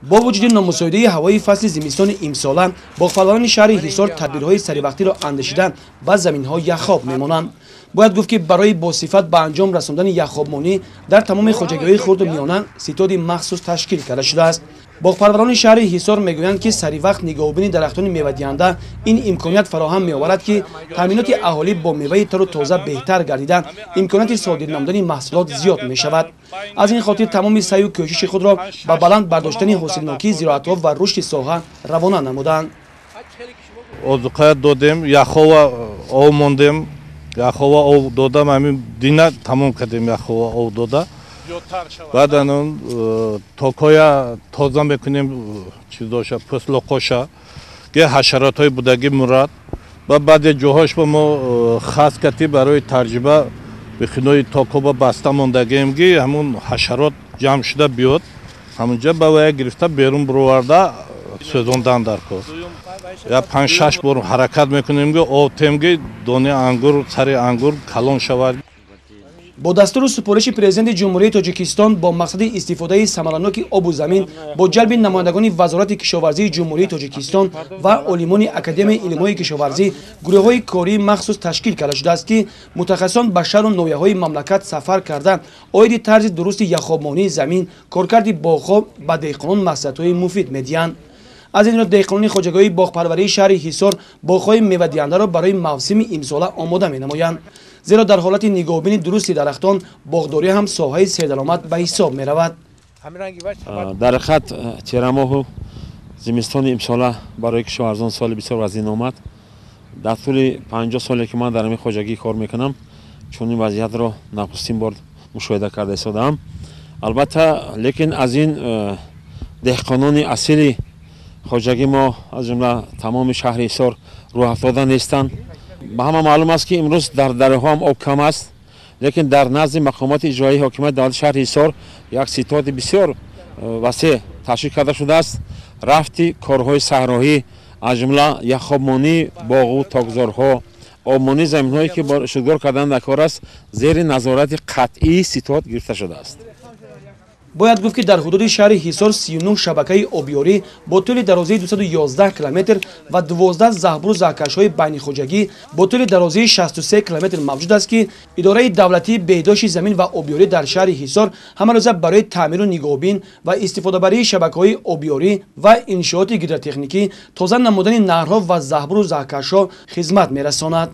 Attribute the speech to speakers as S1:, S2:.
S1: Бо вуҷуди номусоидаи ҳавои фасли зимистони имсола, боғпарварони шаҳри Ҳисор тадбирҳои саривақтиро андешида ба заминҳо яхоб мемонанд. Бояд гуфт, ки барои босифат ба анҷом расондани яхобмонӣ дар тамоми хоҷагиҳои хурду миёна ситоди махсус ташкил карда шудааст. Боғпарварони шаҳри Ҳисор мегӯянд, ки саривақт нигаҳбонии дарахтони мевадиҳанда ин имконият фароҳам меоварад, ки таъминоти аҳолӣ бо меваи тару тоза беҳтар гардида, имконияти содир намудани маҳсулот зиёд мешавад. Аз ин хотир тамоми саъю кӯшиши худро ба баланд бардоштани ҳосилнокии зироатҳо ва рушди соҳа равона намуданд.
S2: Озуқаят додем, яхова ов мондем, яхова ов додам, ҳамин дина тамом кардем, яхова ов дода. Баъд анон токоя тоза мекунем, чиз доша, пӯслоқоша, ге ҳашаротҳои будагӣ мурад. Ва баъде ҷоҳош ба мо хас кати барои тарҷиба бихинои токоба баста мондагием, ки ҳамун ҳашарот ҷамъ шуда биёд, ҳамунҷа ба вая гирифта берун бироварда сӯзондан дар кор. Я 5-6 бор ҳаракат мекунем, ки об тем, ки дони ангур, сари ангур калон шавад.
S1: Бо дастуру супориши Президенти Ҷумҳурии Тоҷикистон бо мақсади истифодаи самараноки обу замин, бо ҷалби намояндагони Вазорати кишоварзии Ҷумҳурии Тоҷикистон ва олимони Академияи илмҳои кишоварзӣ гурӯҳҳои кории махсус ташкил карда шудааст, ки мутахассисон ба шаҳру ноҳияҳои мамлакат сафар карда, оиди тарзи дурусти яхобмонии замин, коркарди боғҳо ба деҳқонон маслиҳатҳои муфид медиҳанд. Аз ин рӯ деҳқонони хоҷагиҳои боғпарварии шаҳри Ҳисор боғҳои мевадиҳандаро барои мавсими имсола омода менамоянд, зеро дар ҳолати нигаҳбонии дурусти дарахтон боғдорӣ ҳам соҳаи сердаромад ба ҳисоб меравад.
S3: Дар ҳақиқат, тирамоҳу зимистони имсола барои кишоварзон соли бисёр вазин омад. Дар тӯли 50 соле, ки ман дар ҳамин хоҷагӣ кор мекунам, чунин вазъиятро нахустин бор мушоҳида карда истодаам, албатта. Лекин аз ин деҳқонони асили хоҷагӣ мо, аз ҷумла тамоми шаҳри Ҳисор, рӯҳафтода нестанд. Ба ҳама маълум аст, ки имрӯз дар дарёҳо ҳам об кам аст, лекин дар назди мақомоти иҷроии ҳокимияти давлати шаҳри Ҳисор як ситоди бисёр васеъ ташкил карда шудааст. Рафти корҳои саҳроҳӣ, аз ҷумла яхобмонии боғу токзорҳо, обмонии заминҳое, ки шудгор кардан дар кор аст, зери назорати қатъии ситод гирифта шудааст.
S1: Бояд гуфт, ки дар ҳудуди шаҳри Ҳисор 39 шабакаи обёрӣ бо тӯли дарозии 211 километр ва 12 заҳбуру заҳкашҳои байнихоҷагӣ бо тӯли дарозии 63 километр мавҷуд аст, ки Идораи давлатии беҳдошти замин ва обёрӣ дар шаҳри Ҳисор ҳамарӯза барои таъмиру нигаҳбин ва истифодабарии шабакаҳои обёрӣ ва иншооти гидротехникӣ, тоза намудани наҳрҳо ва заҳбуру заҳкашҳо хизмат мерасонад.